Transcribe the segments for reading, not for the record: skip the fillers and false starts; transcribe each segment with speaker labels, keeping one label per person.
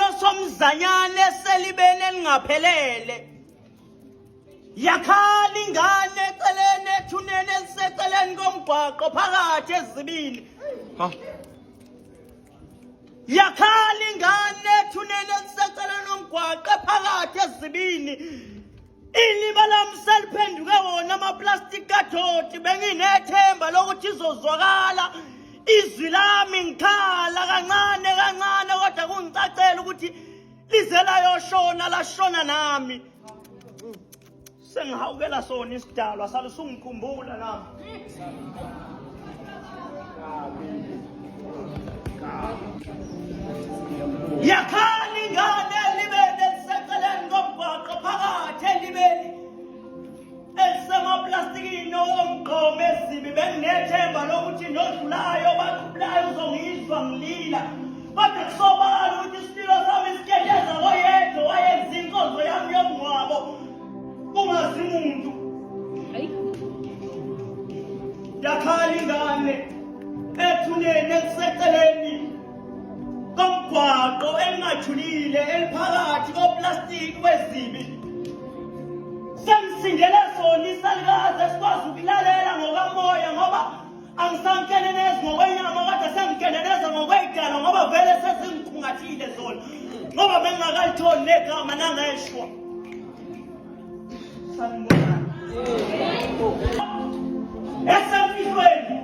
Speaker 1: Isililo somzanyana eselibeni elingaphelele. Yakhala ingane eceleni ethuneni eliseceleni komgwaqo phakathi ezibini.
Speaker 2: Ha?
Speaker 1: Yakhala ingane ethuneni eliseceleni komgwaqo phakathi ezibini. Iliba lami seliphenduke wona amaplastic kadoti benginethemba lokuthi izozwakala izwi lami ngikhala kancane kancane kodwa kungicacela ukuthi lize layoshona lashona nami sengihawukela sona isidalwa salusungikhumbula nami. Yakhala ingane elibeni eliseceleni komgwaqo phakathi elibeni elisemaplastikini omgqomo ezibi benginethemba lokuthi nodlulayo baqubulayo uzongizwa ngilila kodwa kusobala ukuthi isililo sami siketeza koyedwa wayenza inkonzo yami yomngcwabo kungazi muntu. Yakhala ingane ethuneni eliseceleni komgwaqo elingajulile eliphakathi koplastiki wezibi. Sengisindele sona isalukazi esikwazi ukulalela ngokamoya ngoba angisankenenezi ngokwenyama kodwa sengikeneneza ngokweyidalwa ngoba vele sezingikhungathile zona ngoba bengingakalitholi negama nangeshwa. Sanibonani. Esemfihlweni.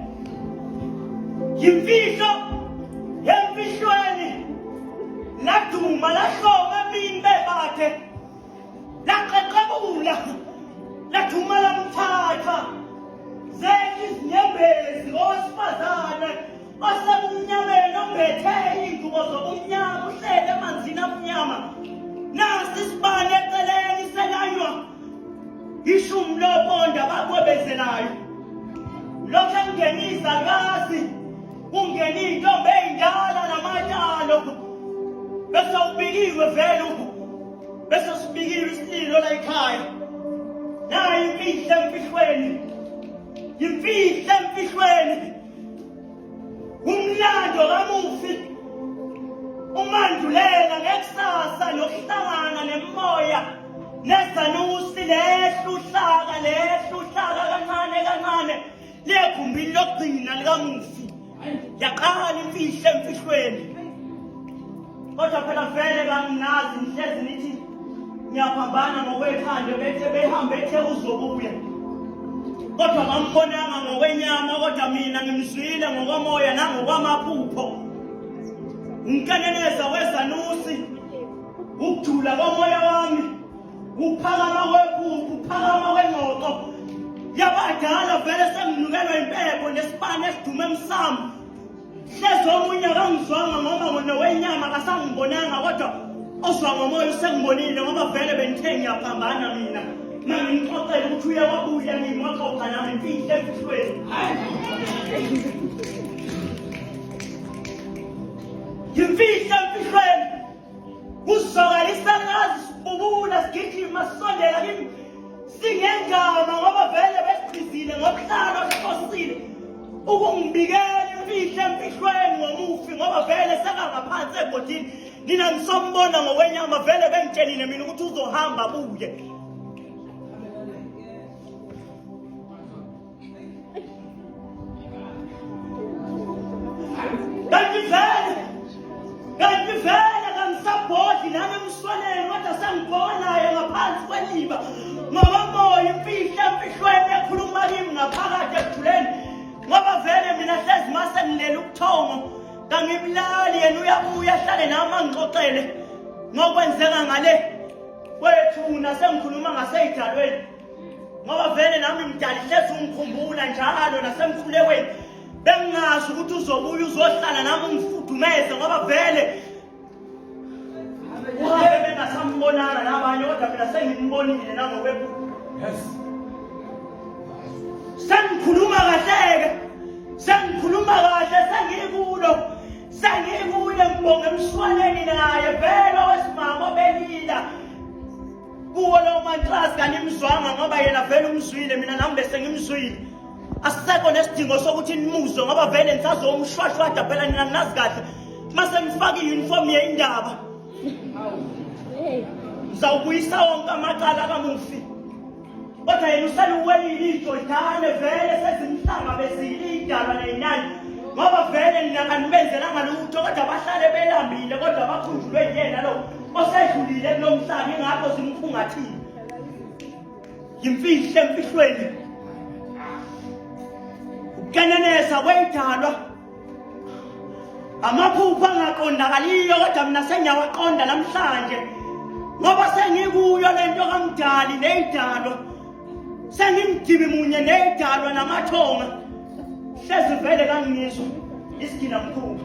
Speaker 1: Yimfihlo emfihlweni. Laduma lahloma emini bebathe. Laqeqebula. Laduma lamthatha. Zehla izinyembezi owesifazane osebumnyameni ombethe iy'ngubo zobumnyama uhlele emanzini amnyama nasi isibane eceleni selanywa ishumi loponda abakwebezelayo lokhu engena izalukazi kungena iy'ntombi ey'ndala namatalo bese ubikiwe vele bese sibikiwe isililo la ekhaya nayi imfihlo emfihlweni imfihlo emfihlweni Umlando kamufi umandulela ngekusasa nokuhlangana nemoya nezanusi lehla uhlaka lehla uhlaka kancane kancane legumbini lokugcina likamufi yaqala imfihlo emfihlweni Kodwa phela vele kanginazi ngihlezi nithi ngiyaphambana ngokwekhanda bethe behambe ethe uzobuya. Kodwa bambonanga ngokwenyama kodwa mina ngimzwile ngokomoya nangokwamaphupho. Ngikeneneza wezanusi ukujula komoya wami ukuphakama kwephupho ukuphakama kwengxoxo yabadala vele senginukelwa impepho nesibane esidume emsamo. Hlezi omunye akangizwanga ngoba ngona wenyama akasangibonanga kodwa ozwa ngomoya usengibonile ngoba vele bengithe ngiyaphambana mina. Mangimxoxele ukuthi uye wabuya kimi waxoxa nami imfihlo emfihlweni. Yimfihlo emfihlweni. Kuzwakala isakazi sibubula sigijima sisondela kimi singengama ngoba vele besichizile ngobuhlalo sihlosile ukungibikela imfihlo emfihlweni ngomufi ngoba vele sekangaphansi egodini nina ngisombona ngokwenyama vele bengitshelile mina ukuthi uzohamba abuye. Kanti vele kanti vele kangisabhodli nami emswaneni kodwa sengibhoka naye ngaphansi kweliba ngoba moya imfihlo emfihlweni ekhuluma kimi ngaphakathi ekuthuleni ngoba vele mina hlezi mase ngilele ubuthongo kangibulali yena uyabuya ahlale nami angixoxele ngokwenzeka ngale kwethuna sengikhuluma ngaseyidalweni ngoba vele nami mdali hlezi ungikhumbula njalo nasemkhulekweni bengingazi ukuthi uzobuya uzohlala nami ungifudumeze ngoba vele uhambe bengasambonanga nabanye kodwa mina sengimbonile nangokwephupho.
Speaker 2: Yes.
Speaker 1: Sengikhuluma kahle-ke sengikhuluma kahle sengikulo sengikuye ngibonge emswaneni naye vele owesimama obelila kuwo lowo matrasi kanimzwanga ngoba yena vele umzwile mina nami bese ngimzwile asisekho nesidingo sokuthi nimuzwe ngoba vele nisazomshwashwada phela nina ninazi kahle mase nifaka i-uniform yeyindaba. Ngizawubuyisa wonke amacala kamufi. Kodwa yena useluwelile iJordane vele sezimhlangabezile idalwa neyinani ngoba vele nina kanibenzelanga lutho kodwa bahlale belambile kodwa bakhunjulwe yena lo osedlulile kulo mhlaba ingakho zimkhungathile. Yimfihlo emfihlweni. Ukukeneneza kweyidalwa amaphupho angaqondakaliyo kodwa mina sengiyawaqonda namhlanje ngoba sengikuyo lento kamdali neyidalwa sengimdibi munye neyidalwa namathonga hlezi vele kangizwa isigila mkhulu.